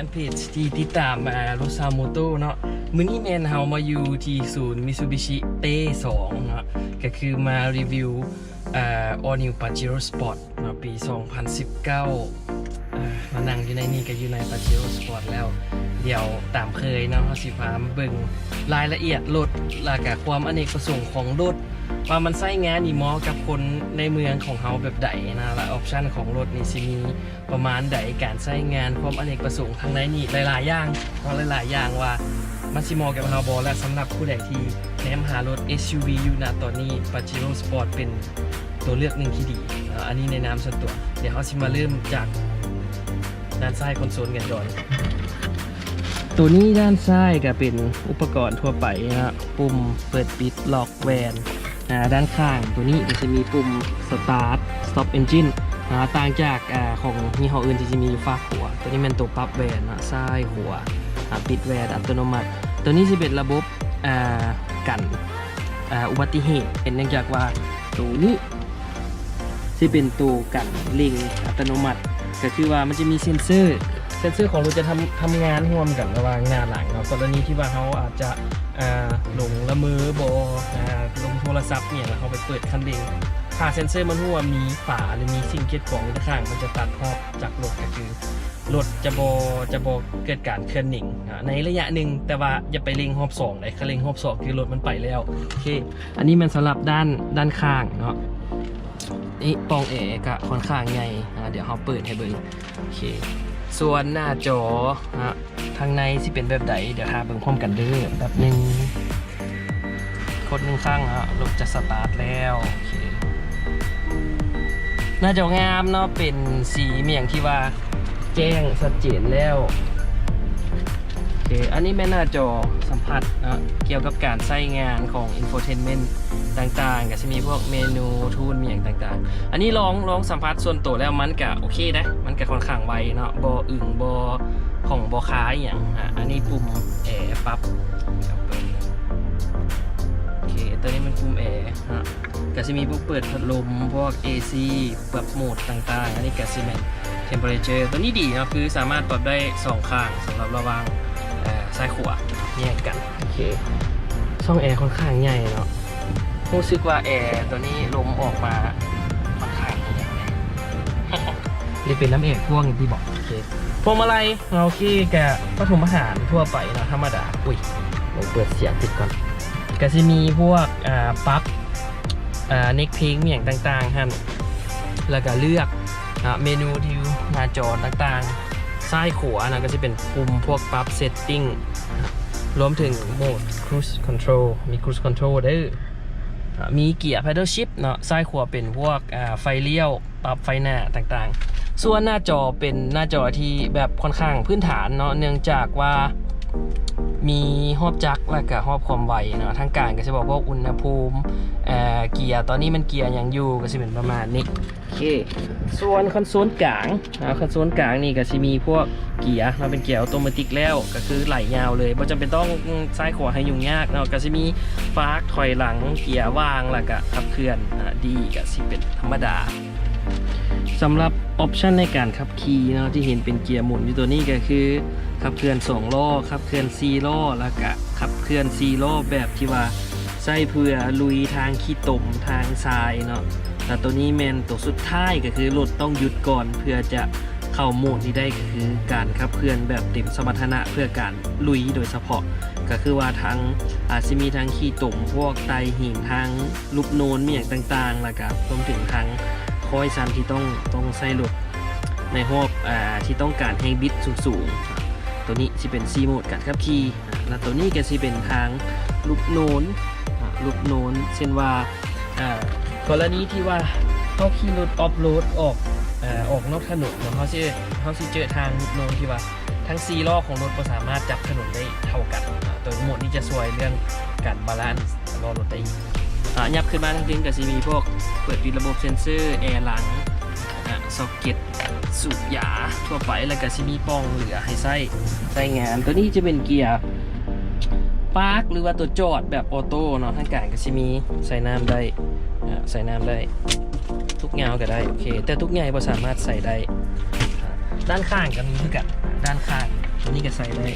ນເພຈທີ່ຕິດຕາມ ອ່າ ລົດຊາວໂມໂຕເນາະ. ມື້ນີ້ແມ່ນເຮົາມາຢູ່ທີ່ສູນມິຊູບິຊິເຕສອງເນາະ ກະຄືມາຣີວິວ ອ່າ All New Pajero Sport ເນາະ ປີສອງພັນສິບເກົ້າ. ອ່າ ມານັ່ງຢູ່ໃນນີ້ກະຢູ່ໃນ Pajero Sport ແລ້ວ. ດຽວຕາມເຄີຍເນາະ ເຮົາຊິພາມາເບິ່ງລາຍລະອຽດລົດ ລະກະຄວາມອະເນກປະສົງຂອງລົດ ວ່າມັນໃຊ້ງານນີ້ເໝາະກັບຄົນໃນເມືອງຂອງເຮົາແບບໃດນະ ລະອອບຊັນຂອງລົດນີ້ຊິມີ ປະມານໃດ ການໃຊ້ງານ ຄວາມອະເນກປະສົງທາງໃນນີ້ ຫຼາຍໆຢ່າງເນາະ ຫຼາຍໆຢ່າງວ່າມັນຊິເໝາະກັບເຮົາບໍ່. ແລະ ສຳລັບຜູ້ໃດທີ່ແນມຫາລົດ ເອສຢູວີ ຢູ່ນະຕອນນີ້ Pajero Sport ເປັນຕົວເລືອກໜຶ່ງທີ່ດີເນາະ ອັນນີ້ໃນນາມສ່ວນຕົວ. ດຽວເຮົາຊິມາເລີ່ມຈາກດ້ານຊ້າຍຄອນໂຊນກັນກ່ອນ. ໂຕນີ້ດ້ານຊ້າຍກະເປັນອຸປະກອນທົ່ວໄປເນາະ ປຸ່ມເປີດປິດ ລັອກ ແວນ ອາ ດ້ານຂ້າງໂຕນີ້ກະຊິມີປຸ່ມ Start Stop Engine ອາ ຕ່າງຈາກ ອາ ຂອງຍີ່ຫໍ້ອື່ນທີ່ຈະມີຢູ່ຝາຂົວ. ໂຕນີ້ແມ່ນໂຕປັບແວນເນາະ ຊ້າຍຂວາ ອາ ປິດແວນອັດຕະໂນມັດ. ໂຕນີ້ຊິເປັນລະບົບ ອາ ກັນ ອາ ອຸບັດຕິເຫດ ເນື່ອງຈາກວ່າໂຕນີ້ຊິເປັນໂຕກັນເລັ່ງອັດຕະໂນມັດ ກະຄືວ່າມັນຈະມີເຊັນເຊີ ເຊັນເຊີຂອງລົດຈະທຳ ທຳງານຮ່ວມກັນລະຫວ່າງໜ້າຫຼັງເນາະ. ກໍລະນີທີ່ວ່າເຮົາອາດຈະ ອ່າ ຫຼົງລະເມີບໍ ອ່າ ລົງໂທລະສັບອີ່ຫຍັງ ແລ້ວເຮົາໄປເປີດຄັນເລັ່ງ ຖ້າເຊັນເຊີມັນຮູ້ວ່າມີຝາ ຫຼື ມີສິ່ງກີດຂວາງຢູ່ຂ້າງ ມັນຈະຕັດຮອບຈາກລົດ ກະຄືລົດຈະບໍ່ ຈະບໍ່ເກີດການເຄື່ອນເໜັງ ອ່າ ໃນໄລຍະໜຶ່ງ. ແຕ່ວ່າຢ່າໄປເລັ່ງຮອບສອງເດ້ ຄັນເລັ່ງຮອບສອງຄືລົດມັນໄປແລ້ວ. ໂອເຄ ອັນນີ້ແມ່ນສຳລັບດ້ານ ດ້ານຂ້າງເນາະ. ນີ້ປ່ອງແອກະຄ່ອນຂ້າງໃຫຍ່ ອາ ດຽວເຮົາເປີດໃຫ້ເບິ່ງ. ໂອເຄ ສ່ວນໜ້າຈໍ ອາ ທາງໃນຊິເປັນແບບໃດ ດຽວຖ້າເບິ່ງພ້ອມກັນເດີ ແປັບໜຶ່ງ. ກົດໜຶ່ງຄັ້ງ ອາ ລົດຈະສະຕາດແລ້ວ. ໂອເຄ ໜ້າຈໍງາມເນາະ ເປັນສີໝ້ຽງທີ່ວ່າແຈ້ງຊັດເຈນແລ້ວ. ໂອເຄ ອັນນີ້ແມ່ນໜ້າຈໍສຳຜັດເນາະ ກ່ຽວກັບການໃຊ້ງານຂອງ infotainment ຕ່າງໆ ກະຊິມີພວກເມນູ tune ມີຫຍັງຕ່າງໆ. ອັນນີ້ລອງ ລອງສຳຜັດສ່ວນໂຕແລ້ວ ມັນກະໂອເຄເດ້ ມັນກະຄ່ອນຂ້າງໄວເນາະ ບໍ່ອຶງ ບໍ່ຂ້ອງ ບໍ່ຄາອີ່ຫຍັງ. ອາ ອັນນີ້ປຸ່ມແອປັບ ໂອເຄ ໂຕນີ້ແມ່ນປຸ່ມແອເນາະ ກະຊິມີພວກເປີດພັດລົມ ພວກເອຊີ ປັບໂໝດຕ່າງໆ. ອັນນີ້ກະຊິແມ່ນ temperature ໂຕນີ້ດີເນາະ ຄືສາມາດປັບໄດ້ສອງຂ້າງ ສຳລັບລະຫວ່າງ ເອີ ຊ້າຍຂວາແຍກກັນ. ໂອເຄ ຊ່ອງແອຄ່ອນຂ້າງໃຫຍ່ເນາະ ຮູ້ສຶກວ່າແອໂຕນີ້ລົມອອກມາຄ່ອນຂ້າງໃຫຍ່ ນີ້ເປັນນ້ຳແອກວ້າງຕິບໍ? ໂອເຄ ພວງມາໄລ ໂອເຄ ກະປະຖົມອາຫານທົ່ວໄປເນາະ ທຳມະດາ. ອຸ້ຍ ເບິ່ງເປີດສຽງປິດກ່ອນ. ກະຊິມີພວກ ອາ ປັບ ອາ ເນັກເພງ ມີຫຍັງຕ່າງໆຫັ້ນ ແລ້ວກະເລືອກ ອາ ເມນູທີ່ຢູ່ໜ້າຈໍຕ່າງໆ. ຊ້າຍຂວານະ ກະຊິເປັນປຸ່ມພວກປັບ setting ລວມເຖິງໂໝດ cruise control ມີ cruise control ເດີ ອາ ມີເກຍ paddle shift ເນາະ. ຊ້າຍຂວາເປັນພວກ ອາ ໄຟລ້ຽວ ປັບໄຟໜ້າຕ່າງໆ. ສ່ວນໜ້າຈໍເປັນໜ້າຈໍທີ່ແບບຄ່ອນຂ້າງພື້ນຖານເນາະ ເນື່ອງຈາກວ່າມີຮອບຈັກ ແລ້ວກະຮອບຄວາມໄວເນາະ. ທາງການກະຊິບອກພວກອຸນຫະພູມ ເອີ ເກຍ ຕອນນີ້ມັນເກຍຫຍັງຢູ່ ກະຊິເປັນປະມານນີ້. ໂອເຄ ສ່ວນຄອນໂຊນກາງ ອາ ຄອນໂຊນກາງນີ້ກະຊິມີພວກເກຍເນາະ ເປັນເກຍອອໂຕເມຕິກແລ້ວ ກະຄືໄຫຼຍາວເລີຍ ບໍ່ຈຳເປັນຕ້ອງຊ້າຍຂວາໃຫ້ຫຍຸ້ງຍາກເນາະ. ກະຊິມີຟາກ ຖອຍຫຼັງ ເກຍຫວ່າງ ແລ້ວກະຂັບເຄື່ອນ ອາ ດີກະຊິເປັນທຳມະດາ. ສຳລັບອອບຊັນໃນການຂັບຂີ່ເນາະ ທີ່ເຫັນເປັນເກຍໝູນຢູ່ໂຕນີ້ກະຄື ຂັບເຄື່ອນສອງລໍ້ ຂັບເຄື່ອນສີ່ລໍ້ ແລ້ວກະຂັບເຄື່ອນສີ່ລໍ້ແບບທີ່ວ່າໃຊ້ເພື່ອລຸຍທາງຂີ້ຕົມ ທາງຊາຍເນາະ. ແລ້ວໂຕນີ້ແມ່ນໂຕສຸດທ້າຍ ກະຄືລົດຕ້ອງຢຸດກ່ອນເພື່ອຈະເຂົ້າໂໝດນີ້ໄດ້ ກະຄືການຂັບເຄື່ອນແບບເຕັມສະມັດຖະນະ ເພື່ອການລຸຍໂດຍສະເພາະ ກະຄືວ່າທາງ ອາ ຊິມີທາງຂີ້ຕົມ ພວກໄຕ່ຫີນ ທາງ ລູກໂນນມີຫຍັງຕ່າງໆ ແລ້ວກະລວມເຖິງທາງຄ້ອຍຊັນທີ່ຕ້ອງ ຕ້ອງໃຊ້ລົດໃນຮອບ ອາ ທີ່ຕ້ອງການແຮງບິດສູງໆ. ໂຕນີ້ຊິເປັນສີ່ໂໝດການຂັບຂີ່ ອາ ແລ້ວໂຕນີ້ກະຊິເປັນທາງລູກໂນນ ອາ ລູກໂນນ ເຊັ່ນວ່າ ອາ ກໍລະນີທີ່ວ່າເຮົາຂີ່ລົດອອຟໂຣດອອກ ອາ ອອກນອກຖະໜົນເນາະ ເຮົາຊິ ເຮົາຊິເຈີທາງລູກໂນນທີ່ວ່າ ທັງສີ່ລໍ້ຂອງລົດບໍ່ສາມາດຈັບຖະໜົນໄດ້ເທົ່າກັນ. ອາ ໂຕໂໝດນີ້ຈະຊ່ວຍເລື່ອງການບາລານລ້ອລົດໄດ້ອີກ. ອາ ຫຍັບຂຶ້ນມາທາງເທິງກະຊິມີພວກເປີດປິດລະບົບເຊັນເຊີ ແອຫຼັງ ອາ ຊັອກເກັດ ສູບຢາທົ່ວໄປ ແລ້ວກະຊິມີປ່ອງເຫຼືອໃຫ້ໃຊ້ ໃຊ້ງານ. ໂຕນີ້ຈະເປັນເກຍປາກ ຫຼືວ່າໂຕຈອດແບບອອໂຕ້ເນາະ ທາງການກະຊິມີໃສ່ນ້ຳໄດ້ ອາ ໃສ່ນ້ຳໄດ້ ທຸກຍາວກະໄດ້ ໂອເຄ ແຕ່ທຸກໃຫຍ່ບໍ່ສາມາດໃສ່ໄດ້. ດ້ານຂ້າງກະມີຄືກັນ ດ້ານຂ້າງ ຕົວນີ້ກໍໃສ່ໄດ້.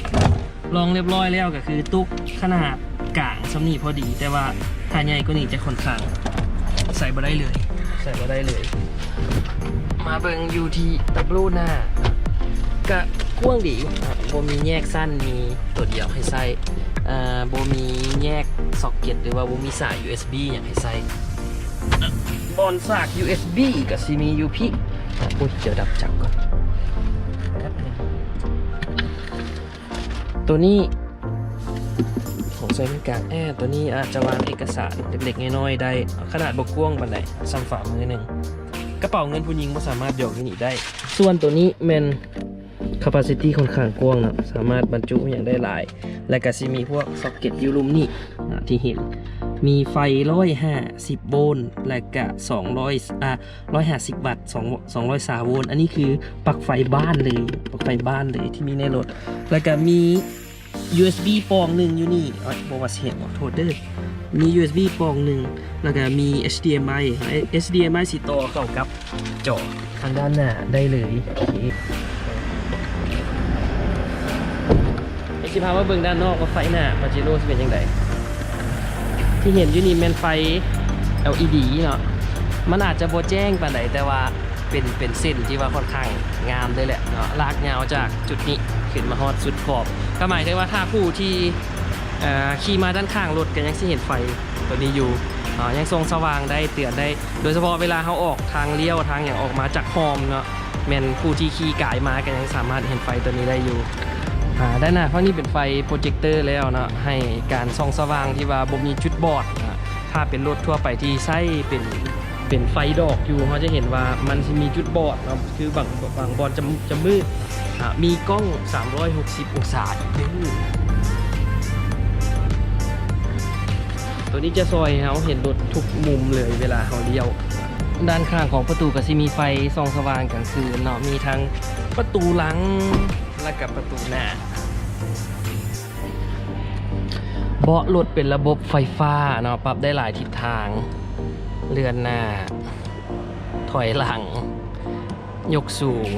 ລອງຮຽບຮ້ອຍແລ້ວ ກໍຄືຕຸກຂະໜາດກາງສ່ຳນີ້ພໍດີ, ແຕ່ວ່າຖ້າໃຫຍ່ກວ່ານີ້ຈະຂ້ອນຂ້າງໃສ່ບໍ່ໄດ້ເລີຍ, ໃສ່ບໍ່ໄດ້ເລີຍ. ມາເບິ່ງຢູ່ທີ່ຕາບລູໜ້າ ກະກວ້າງດີ, ບໍ່ມີແຍກຊັ້ນ, ມີຕົວດຽວໃຫ້ໃສ່, ບໍ່ມີແຍກຊັອກເກັດ ຫຼືວ່າບໍ່ມີສາຍ ຢູເອັສບີ ຫຍັງໃຫ້ໃສ່. ບ່ອນສາກ ຢູເອັສບີ ກະຊິມີຢູ່ພີ້. ອຸ້ຍ ດຽວດັບຈັກກ່ອນ. ຕົວນີ້ຂອງໃສ່ເປັນກາງແອ, ຕົວນີ້ອາດຈະວາງເອກະສານເລັກໆນ້ອຍໆໄດ້, ຂະໜາດບໍ່ກວ້າງປານໃດ, ສ່ຳຝ່າມືໜຶ່ງ. ກະເປົາເງິນຜູ້ຍິງບໍ່ສາມາດຢອງຢູ່ນີ້ໄດ້. ສ່ວນຕົວນີ້ແມ່ນ capacity ຂ້ອນຂ້າງກວ້າງເນາະ, ສາມາດບັນຈຸຫຍັງໄດ້ຫຼາຍ, ແລະກະຊິມີພວກຊັອກເກັດຢູ່ລຸ່ມນີ້ ອາ ທີ່ເຫັນ ມີໄຟຮ້ອຍຫ້າສິບໂວນ ແລະກະສອງຮ້ອຍ ອາ ຮ້ອຍຫ້າສິບວັດ ສອງ ສອງຮ້ອຍຊາວໂວນ. ອັນນີ້ຄືປລັກໄຟບ້ານເລີຍ, ປລັກໄຟບ້ານເລີຍທີ່ມີໃນລົດ, ແລະກະມີ ຢູເອັສບີ ປ່ອງໜຶ່ງຢູ່ນີ້. ເອີຍ ບໍ່ວ່າຊິເຫັນບໍ່ ໂທດເດີ. ມີ ຢູເອັສບີ ປ່ອງໜຶ່ງ ແລ້ວກະມີ ເອັດດີເອັມໄອ, ເອັດດີເອັມໄອ ຊິຕໍ່ເຂົ້າກັບຈໍທາງດ້ານໜ້າໄດ້ເລີຍ. ໂອເຄ ດຽວຊິພາມາເບິ່ງດ້ານນອກວ່າໄຟໜ້າ ປາເຈໂຣ ຊິເປັນຈັ່ງໃດ. ທີ່ເຫັນຢູ່ນີ້ແມ່ນໄຟ ແອລອີດີ ເນາະ, ມັນອາດຈະບໍ່ແຈ້ງປານໃດ ແຕ່ວ່າ ເປັນ ເປັນເສັ້ນທີ່ວ່າຂ້ອນຂ້າງງາມເລີຍແຫຼະເນາະ, ລາກຍາວຈາກຈຸດນີ້ຂຶ້ນມາຮອດສຸດຂອບ. ກໍໝາຍເຖິງວ່າຖ້າຜູ້ທີ່ ເອີ ຂີ່ມາດ້ານຂ້າງລົດກໍຍັງຊິເຫັນໄຟຕົວນີ້ຢູ່ເນາະ, ຍັງສ່ອງສະຫວ່າງໄດ້ ເຕືອນໄດ້, ໂດຍສະເພາະເວລາເຮົາອອກທາງລ້ຽວທາງຫຍັງອອກມາຈາກຮ່ອມເນາະ, ແມ່ນຜູ້ທີ່ຂີ່ກາຍມາກໍຍັງສາມາດເຫັນໄຟຕົວນີ້ໄດ້ຢູ່. ອາ ດ້ານໜ້າຝັ່ງນີ້ເປັນໄຟໂປຣເຈັກເຕີແລ້ວເນາະ, ໃຫ້ການສ່ອງສະຫວ່າງທີ່ວ່າບໍ່ມີຈຸດບອດນະ. ຖ້າເປັນລົດທົ່ວໄປທີ່ໃຊ້ເປັນ ເປັນໄຟດອກຢູ່ ເຮົາຈະເຫັນວ່າມັນຊິມີຈຸດບອດເນາະ, ຄືບາງ ບາງບ່ອນຈະ ຈະມືດ. ອາ ມີກ້ອງສາມຮ້ອຍຫົກສິບອົງສາອີກເດີ. ໂຕນີ້ຈະຊ່ອຍໃຫ້ເຮົາເຫັນລົດທຸກມຸມເລີຍເວລາເຮົາລ້ຽວ. ດ້ານຂ້າງຂອງປະຕູກໍຊິມີໄຟສ່ອງສະຫວ່າງກາງຄືນເນາະ, ມີທັງປະຕູຫຼັງ ແລະກະປະຕູໜ້າ. ເບາະລົດເປັນລະບົບໄຟຟ້າເນາະ, ປັບໄດ້ຫຼາຍທິດທາງ, ເລື່ອນໜ້າ, ຖອຍຫຼັງ, ຍົກສູງ,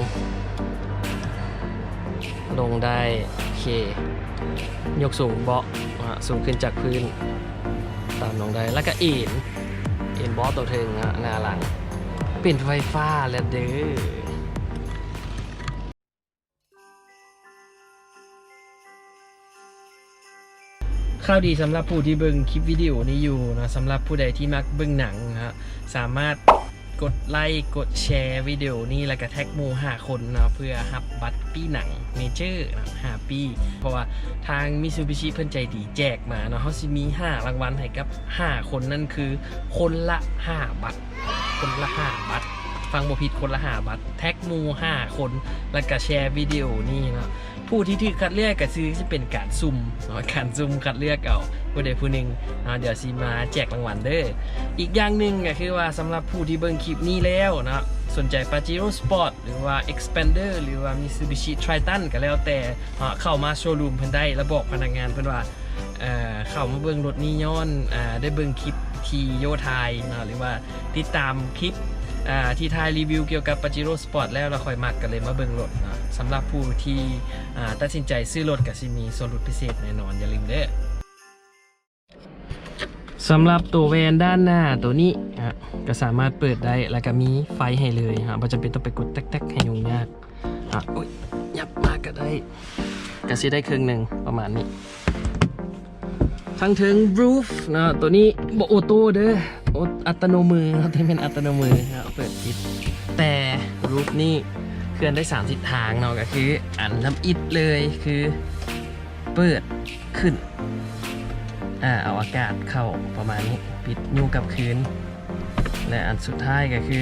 ລົງໄດ້, ໂອເຄ, ຍົກສູງເບາະ, ສູງຂຶ້ນຈາກພື້ນ, ຕ່ຳລົງໄດ້, ແລ້ວກະເອນ, ເອນເບາະໂຕເທິງ, ໜ້າຫຼັງ, ເປັນໄຟຟ້າແລ້ວເດີ້. ຂ່າວດີສຳລັບຜູ້ທີ່ເບິ່ງຄລິບວິດີໂອນີ້ຢູ່ເນາະ, ສຳລັບຜູ້ໃດທີ່ມັກເບິ່ງໜັງເນາະ, ສາມາດກົດໄລ ກົດແຊວິດີໂອນີ້ ແລ້ວກະແທັກໝູ່ຫ້າຄົນເນາະ, ເພື່ອຮັບບັດປີ້ໜັງເມເຈີເນາະ ຫ້າປີ້, ເພາະວ່າທາງມິດຊູບິຊິເພິ່ນໃຈດີແຈກມາເນາະ. ເຮົາຊິມີຫ້າລາງວັນໃຫ້ກັບຫ້າຄົນ, ນັ້ນຄືຄົນລະຫ້າບັດ. ຄົນລະຫ້າບັດ, ຟັງບໍ່ຜິດ, ຄົນລະຫ້າບັດ, ແທັກໝູ່ຫ້າຄົນ ແລ້ວກະແຊວິດີໂອນີ້ເນາະ. ຜູ້ທີ່ຖືກຄັດເລືອກກະຄືຊິເປັນການສຸ່ມເນາະ, ການສຸ່ມຄັດເລືອກເອົາຜູ້ໃດຜູ້ໜຶ່ງເນາະ, ດຽວຊິມາແຈກລາງວັນເດີ້. ອີກຢ່າງໜຶ່ງກະຄືວ່າ ສຳລັບຜູ້ທີ່ເບິ່ງຄລິບນີ້ແລ້ວເນາະ, ສົນໃຈ Pajero Sport ຫຼືວ່າ Xpander ຫຼືວ່າ Mitsubishi Triton ກະແລ້ວແຕ່ເນາະ, ເຂົ້າມາໂຊຣູມເພິ່ນໄດ້ ແລ້ວບອກພະນັກງານເພິ່ນວ່າ ເອີ ເຂົ້າມາເບິ່ງລົດນີ້ຍ້ອນ ເອີ ໄດ້ເບິ່ງຄລິບທີ່ໂຢຖ່າຍເນາະ ຫຼືວ່າຕິດຕາມຄລິບ ເອີ ທີ່ຖ່າຍຣີວິວກ່ຽວກັບ Pajero Sport ແລ້ວ ແລ້ວຂ້ອຍມັກ ກໍເລີຍມາເບິ່ງລົດເນາະ. ສຳລັບຜູ້ທີ່ ເອີ ຕັດສິນໃຈຊື້ລົດ ກໍຊິມີສ່ວນຫຼຸດພິເສດແນ່ນອນ, ຢ່າລືມເດີ້. ສຳລັບໂຕແວ່ນດ້ານໜ້າໂຕນີ້ ກໍສາມາດເປີດໄດ້ ແລ້ວກໍມີໄຟໃຫ້ເລີຍ, ບໍ່ຈຳເປັນຕ້ອງໄປກົດແຕັກໆໃຫ້ຫຍຸ້ງຍາກ. ອະ ໂອ້ຍ ຫຍັບມາກໍໄດ້, ກໍຊິໄດ້ເຄິ່ງໜຶ່ງປະມານນີ້. ທາງເທິງ roof ເນາະ, ໂຕນີ້ບໍ່ໂອໂຕ້ເດີ, ໂອ ອັດຕະໂນມືເນາະ, ແຕ່ແມ່ນອັດຕະໂນມືເນາະ, ເປີດປິດ. ແຕ່ roof ນີ້ເຄື່ອນໄດ້ສາມທິດທາງເນາະ, ກໍຄືອັນທຳອິດເລີຍຄືເປີດຂຶ້ນ ອາ ເອົາອາກາດເຂົ້າປະມານນີ້, ປິດຍູ້ກັບຄືນ. ແລະ ອັນສຸດທ້າຍກໍຄື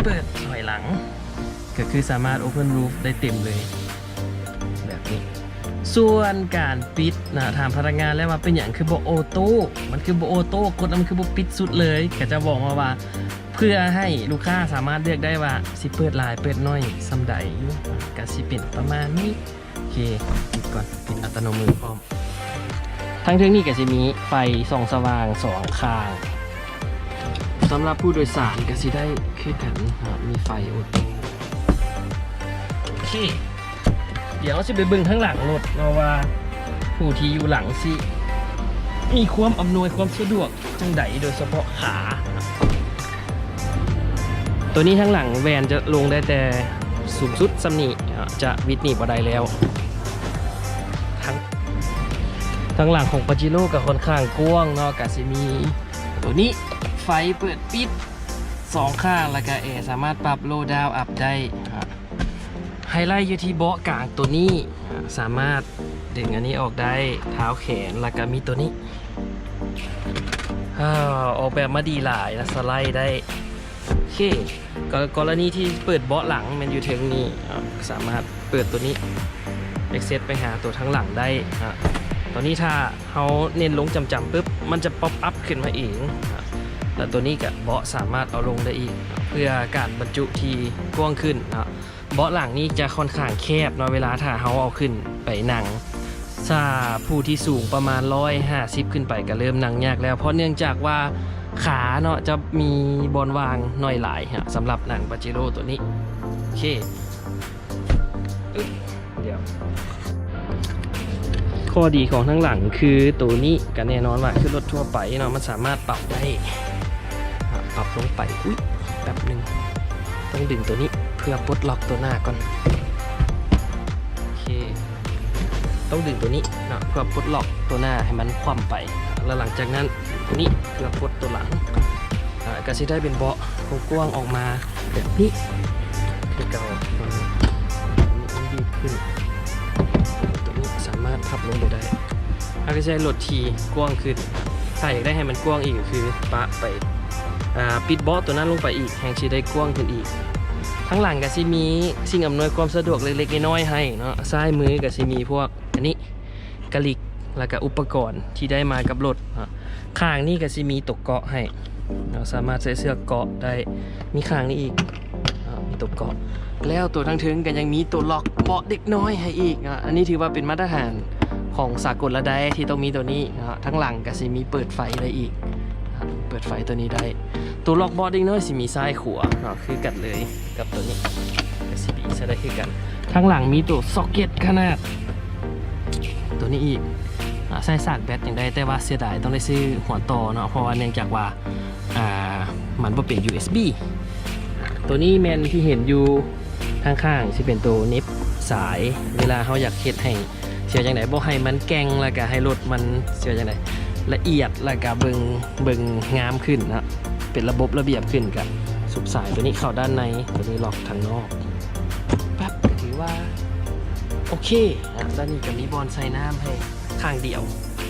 ເປີດຖອຍຫຼັງ, ກໍຄືສາມາດ open roof ໄດ້ເຕັມເລີຍແບບນີ້. ສ່ວນການປິດນະ, ຖາມພະນັກງານແລ້ວວ່າເປັນຫຍັງຄືບໍ່ໂອໂຕ້, ມັນຄືບໍ່ໂອໂຕ້, ກົດແລ້ວມັນຄືບໍ່ປິດສຸດເລີຍ? ເຂົາເຈົ້າບອກມາວ່າ ເພື່ອໃຫ້ລູກຄ້າສາມາດເລືອກໄດ້ວ່າຊິເປີດຫຼາຍເປີດໜ້ອຍສ່ຳໃດ, ກໍຊິເປັນປະມານນີ້. ໂອເຄ ປິດກ່ອນ, ປິດອັດຕະໂນມືພ້ອມ. ທາງເທິງນີ້ກໍຊິມີໄຟສ່ອງສະຫວ່າງສອງຂ້າງ. ສຳລັບຜູ້ໂດຍສານກໍຊິໄດ້ຄືກັນເນາະ, ມີໄຟໂອໂຕ້. ໂອເຄ, ດຽວເຮົາຊິໄປເບິ່ງທາງຫຼັງລົດເນາະ ວ່າຜູ້ທີ່ຢູ່ຫຼັງຊິມີຄວາມອຳນວຍຄວາມສະດວກຈັ່ງໃດ ໂດຍສະເພາະຂາ. ໂຕນີ້ທາງຫຼັງແວ່ນຈະລົງໄດ້ແຕ່ສູງສຸດສ່ຳນີ້ ຈະວິດນີ້ບໍ່ໄດ້ແລ້ວ. ທາງ ທາງຫຼັງຂອງປາເຈໂຣກໍຄ່ອນຂ້າງກວ້າງເນາະ ກໍຊິມີໂຕນີ້ ໄຟເປີດປິດສອງຂ້າງ ແລ້ວກໍແອສາມາດປັບໂລດາວອັບໄດ້. ໄຮໄລຢູ່ທີ່ເບາະກາງໂຕນີ້ ສາມາດດຶງອັນນີ້ອອກໄດ້ ທ້າວແຂນ ແລ້ວກໍມີໂຕນີ້ ອາ ອອກແບບມາດີຫຼາຍ ແລະ ສະໄລໄດ້. ໂອເຄ ກໍ ກໍລະນີທີ່ເປີດເບາະຫຼັງແມ່ນຢູ່ເທິງນີ້ ສາມາດເປີດໂຕນີ້ access ໄປຫາໂຕທາງຫຼັງໄດ້. ຕອນນີ້ຖ້າເຮົາເນັ້ນລົງຈ້ຳໆປຶບ ມັນຈະ pop up ຂຶ້ນມາເອງ ແລ້ວໂຕນີ້ກໍເບາະສາມາດເອົາລົງໄດ້ອີກ ເພື່ອການບັນຈຸທີ່ກວ້າງຂຶ້ນເນາະ. ເບາະຫຼັງນີ້ຈະຄ່ອນຂ້າງແຄບເນາະ ເວລາຖ້າເຮົາເອົາຂຶ້ນໄປນັ່ງ. ຖ້າຜູ້ທີ່ສູງປະມານຮ້ອຍຫ້າສິບຂຶ້ນໄປກໍເລີ່ມນັ່ງຍາກແລ້ວ ເພາະເນື່ອງຈາກວ່າຂາເນາະ ຈະມີບ່ອນວ່າງໜ້ອຍຫຼາຍ ສຳລັບໜັງປາເຈໂຣໂຕນີ້. ໂອເຄ ອຶບ ດຽວ ຂໍ້ດີຂອງທາງຫຼັງຄືໂຕນີ້ກໍແນ່ນອນວ່າຄືລົດທົ່ວໄປເນາະ ມັນສາມາດປັບໄດ້ ປັບລົງໄປ. ອຸ້ຍ ແປັບໜຶ່ງ ຕ້ອງດຶງໂຕນີ້ເພື່ອປົດລັອກໂຕໜ້າກ່ອນ. ໂອເຄ ຕ້ອງດຶງໂຕນີ້ເນາະ ເພື່ອປົດລັອກໂຕໜ້າໃຫ້ມັນຂວ້ຳໄປ ແລ້ວຫຼັງຈາກນັ້ນໂຕນີ້ເພື່ອປົດໂຕຫຼັງ. ອາ ກໍຊິໄດ້ເປັນເບາະກວ້າງໆອອກມາແບບນີ້ຄືເກົ່າ. ມັນດີດຂຶ້ນ ໂຕນີ້ສາມາດພັບລົງໄປໄດ້ ເຮົາກໍຈະໄດ້ລົດທີ່ກວ້າງຂຶ້ນ. ຖ້າຢາກໄດ້ໃຫ້ມັນກວ້າງອີກກໍຄືປະໄປ ອາ ປິດເບາະໂຕນັ້ນລົງໄປອີກ ແຮ່ງຊິໄດ້ກວ້າງຂຶ້ນອີກ. ທາງຫຼັງກໍຊິມີສິ່ງອຳນວຍຄວາມສະດວກເລັກໆນ້ອຍໆໃຫ້ເນາະ. ຊ້າຍມືກໍຊິມີພວກອັນນີ້ ກະລິກ ແລ້ວກະອຸປະກອນທີ່ໄດ້ມາກັບລົດເນາະ. ຂ້າງນີ້ກະຊິມີໂຕເກາະໃຫ້ເນາະ ສາມາດໃສ່ເສື້ອເກາະໄດ້ ມີຂ້າງນີ້ອີກເນາະ ມີໂຕເກາະ ແລ້ວໂຕທາງເທິງກະຍັງມີໂຕລັອກເບາະເດັກນ້ອຍໃຫ້ອີກເນາະ. ອັນນີ້ຖືວ່າເປັນມາດຕະຖານຂອງສາກົນລະໄດທີ່ຕ້ອງມີໂຕນີ້ເນາະ. ທາງຫຼັງກະຊິມີເປີດໄຟໄດ້ອີກ ເປີດໄຟໂຕນີ້ໄດ້. ໂຕລັອກເບາະເດັກນ້ອຍຊິມີຊ້າຍຂວາເນາະ ຄືກັນເລີຍ ກັບໂຕນີ້ ແອສບີ ໃຊ້ໄດ້ຄືກັນ. ທາງຫຼັງມີໂຕຊັອກເກັດຂະໜາດໂຕນີ້ອີກ ອາ ໃສ່ສາກແບັດຫຍັງໄດ້ ແຕ່ວ່າເສຍດາຍຕ້ອງໄດ້ຊື້ຫົວຕໍ່ເນາະ ເພາະວ່າເນື່ອງຈາກວ່າ ອາ ມັນບໍ່ເປັນຢູເອັສບີ. ໂຕນີ້ແມ່ນທີ່ເຫັນຢູ່ທາງຂ້າງ ຊິເປັນໂຕເໜັບສາຍ ເວລາເຮົາຢາກເຮັດໃຫ້ ຊິວ່າຈັ່ງໃດ ບໍ່ໃຫ້ມັນແກ່ງ ແລ້ວກະໃຫ້ລົດມັນ ຊິວ່າຈັ່ງໃດ ລະອຽດ ແລ້ວກະເບິ່ງ ເບິ່ງງາມຂຶ້ນເນາະ ເປັນລະບົບລະບຽບຂຶ້ນ. ກະຊຸບສາຍໂຕນີ້ເຂົ້າດ້ານໃນ ໂຕນີ້ລັອກທາງນອກ ປັບ ກະຖືວ່າໂອເຄເນາະ. ດ້ານນີ້ກະມີບ່ອນໃສ່ນ້ຳໃຫ້ຂ້າງດຽວ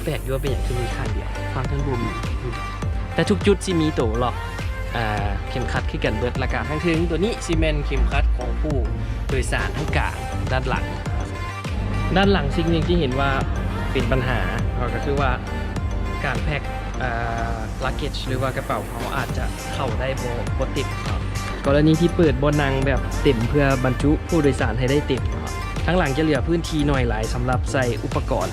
ແປກຢູ່ວ່າເປັນຫຍັງຄືມີຂ້າງດຽວ ຝັ່ງທາງລຸ່ມ ແຕ່ທຸກຈຸດຊິມີໂຕລັອກ ອາ ເຂັມຂັດຄືກັນເບິດ. ລະກະທາງເທິງໂຕນີ້ຊິແມ່ນເຂັມຂັດຂອງຜູ້ໂດຍສານທາງກາງດ້ານຫຼັງ. ດ້ານຫຼັງສິ່ງໜຶ່ງທີ່ເຫັນວ່າເປັນບັນຫາເນາະ ກໍຄືວ່າການແພັກ ເອີ luggage ຫຼືວ່າກະເປົາເຮົາອາດຈະເຂົ້າໄດ້ບໍ່ ບໍ່ເຕັມເນາະ. ກໍລະນີທີ່ເປີດບ່ອນນັ່ງແບບເຕັມເພື່ອບັນຈຸຜູ້ໂດຍສານໃຫ້ໄດ້ເຕັມເນາະ ທາງຫຼັງຈະເຫຼືອພື້ນທີ່ໜ້ອຍຫຼາຍສຳລັບໃສ່ອຸປະກອນ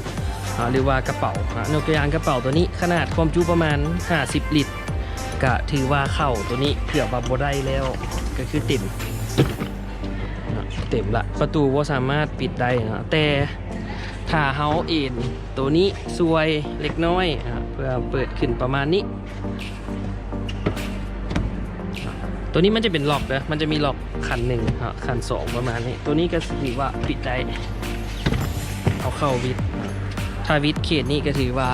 ເອີ ຫຼືວ່າກະເປົາເນາະ. ຍົກຕົວຢ່າງກະເປົາໂຕນີ້ຂະໜາດຄວາມຈຸປະມານຫ້າສິບລິດ ກະຖືວ່າເຂົ້າໂຕນີ້ເກືອບວ່າບໍ່ໄດ້ແລ້ວ ກະຄືເຕັມ ເນາະ ເຕັມລະ ປະຕູບໍ່ສາມາດປິດໄດ້ເນາະ. ແຕ່ຖ້າເຮົາເອນໂຕນີ້ຊ່ວຍເລັກນ້ອຍ ເພື່ອເປີດຂຶ້ນປະມານນີ້ ໂຕນີ້ມັນຈະເປັນລັອກເດີ ມັນຈະມີລັອກຂັ້ນໜຶ່ງເນາະ ຂັ້ນສອງປະມານນີ້ ໂຕນີ້ກະຖືວ່າປິດໄດ້ ເອົາເຂົ້າວິດ ຖ້າວິດເຂດນີ້ກະຖືວ່າ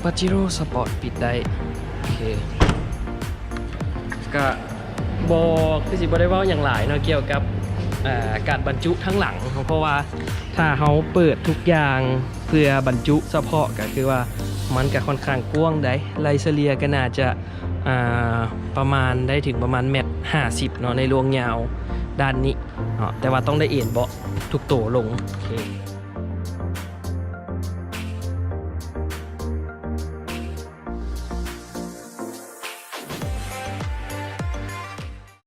ປາເຈໂຣສະປອດປິດໄດ້. ໂອເຄ ກະ ບໍ່ ຄືຊິບໍ່ໄດ້ເວົ້າຫຍັງຫຼາຍເນາະ ກ່ຽວກັບ ເອີ ການບັນຈຸທາງຫຼັງ ເພາະວ່າຖ້າເຮົາເປີດທຸກຢ່າງເພື່ອບັນຈຸສະເພາະ ກະຄືວ່າມັນກະຄ່ອນຂ້າງກວ້າງໃດ໋ ໄລ່ສະເລ່ຍກະໜ້າຈະ ອາ ປະມານ ໄດ້ເຖິງປະມານແມັດຫ້າສິບເນາະ ໃນລວງຍາວດ້ານນີ້ເນາະ ແຕ່ວ່າຕ້ອງໄດ້ເອນເບາະທຸກໂຕລົງ. ໂອເຄ